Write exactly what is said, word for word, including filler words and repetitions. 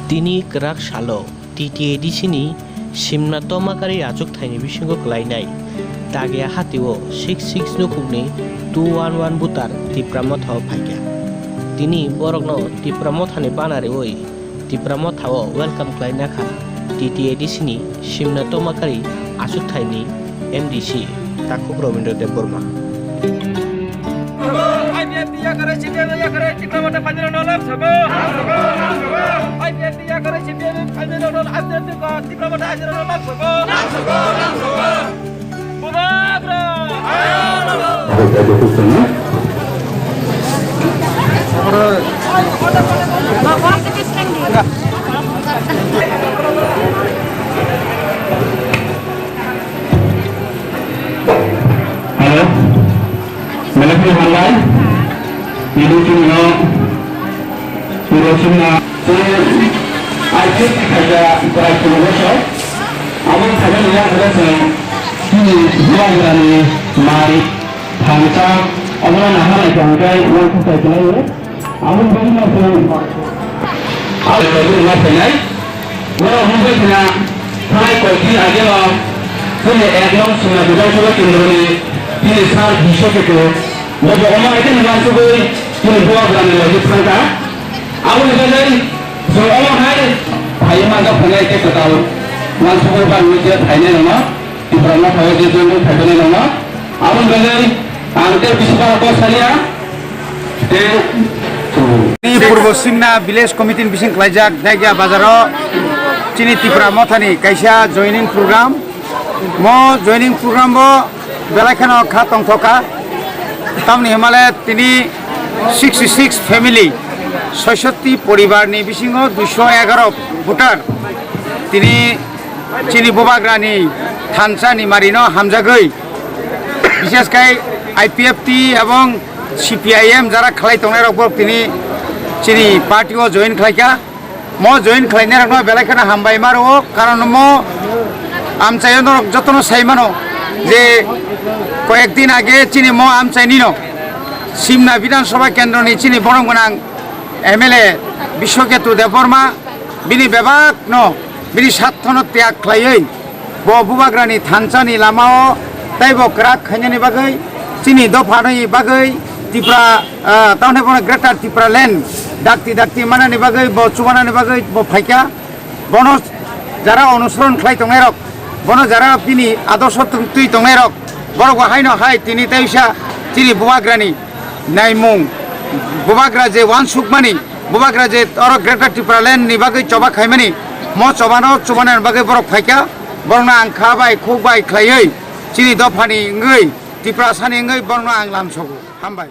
Tini kwrak salo T T A D C ni simna tomakari achukthai ni bisingo kwlainai Tagia hatio six six nukhungni two one one voter Tipra Motha o phaikha. Tini borokno Tipra Motha ni bana riwi Tipra Motha o welcome khlaina kha T T A D C ni simna tomakari achukthai ni M D C Takhuk Rabindra Debbarma. I P F T yakare, C P I M yakare, Tipra Motha phainai rokno lam sogo. I P F T yakare, C P I M phainai rokno, I P F T ko Tipra Motha phainai rokno lam sogo. Bubagra! Hello, belai kheno hambai. Tini chwngno puro chwngno I P F T khaija bwrai phuru bosok. Abo khaijani yaphoro chwng chini bubagrani mai thansa obono naharnai tongkhe uansukthai khlaio. Aboni bagwi no chwng abo bagwi no phainai. Borok wngwi khna thanai koi din ageno chini ek nong Simna Bidhan Sabha Kendroni chini sir Biswa Ketu bo bo omo hai khe uansugwi chini bubagrani logi thangkha. Aboni bagwi chwng omo hai phaiwi manjak phainai khe kwtal uansugwi bagwi je phainai rokno. Tipra Motha o je join wng phaimani rokno. Aboni bagwi ang tei bisi bar kok saliya. Tei Ni Purbo Simna Village Committee ni bising khlaijak Daigya Bazar o chini Tipra Motha ni kaisa joining program. Mo joining program bo belai kheno kha tongthokha. Tamni himale tini sixty six family, soisotti poribar ni bisingo duiso egaroh voter tini chini bubagrani thansa ni marino hamjagwi, bishesh khai I P F T ebong C P I M jara khlai tongnai rok borok tini chini party o join khlaikha. Mo join khlainai rokno belai kheno hambai ma rwo, karon mo amchaio norok jotono sai mano je koyek din age chini mo amchaini no Simna Bidhan Sabha Kendro ni chini borom gwnang M L A Biswaketu Debbarma bini bebak no bini sartho no tyag khlaiwi bo bubagrani thansa ni lama o tei bo kwrak khainani bagwi chini dopha ni bagwi Tipra, ah, tamni bono Greater Tipra Land dakti dakti manani bagwi bo chubanani bagwi bo phaikha. Bono jara onusoron khlai tongnai rok, bono jara bini adorsho twi tongnai rok, borok bo haino hai tini teisa chini bubagrani naimung, bubagra je uansukmani, bubagra je oro Greater Tipra Land ni bagwi choba khaimani, mo chobano chubanani bagwi borok phaikha. Borokno ang kha bai khuk bai khlaiwi chini dophani wngwi Tiprasani wngwi borokno ang lamsogo. Hambai.